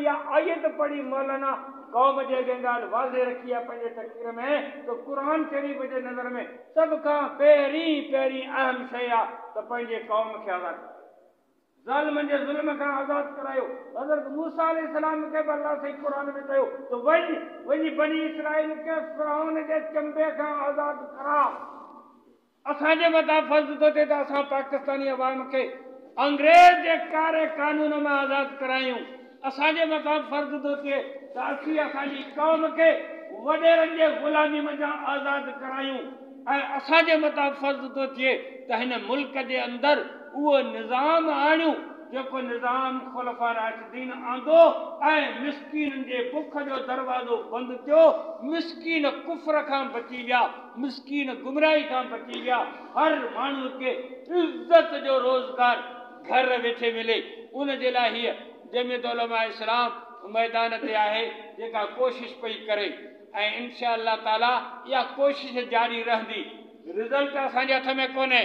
اها آيت پڙهي مولانا قوم جي اڳيان ڳالهه واضح رکي آهي پنهنجي تقرير ۾ ته قرآن شريف جي نظر ۾ سڀ کان پهرين پهرين اهم شيء آهي ته پنهنجي قوم کي آزاد ڪرايو. ظالمن جي ظلم کان آزاد ڪرايو. حضرت موسيٰ عليه السلام کي به الله سائين قرآن ۾ چيو ته وڃ، وڃي بني اسرائيل کي فرعون جي چنبي کان آزاد ڪراء. اسان جي مٿان فرض ٿو ٿئي ته اسان پاڪستاني عوام کي انگريز جي ڪاري قانون مان آزاد ڪرايون. اسان جي مٿان فرض ٿو ٿئي ته اسين اسان جي قوم کي وڏيرن جي غلامي منجهان آزاد ڪرايون ۽ اسان جي مٿان فرض ٿو ٿئي ته هن ملڪ جي اندر اهو نظام آڻيون جيڪو نظام خلفاء راشدين آندو ۽ مسڪينن جي بک جو دروازو بند ٿيو، مسڪين ڪفر کان بچي ويا، مسڪين گمراهي کان بچي ويا، هر ماڻهو کي عزت جو روزگار گهر ويٺي ملي، ان جي لاء هيء جمعيت علماء اسلام ميدان تي آهي جيڪا ڪوشش پئي ڪري ۽ انشاء الله تعاليٰ اها ڪوشش جاري رهندي، رزلٽ اسان جي هٿ ۾ ڪونهي.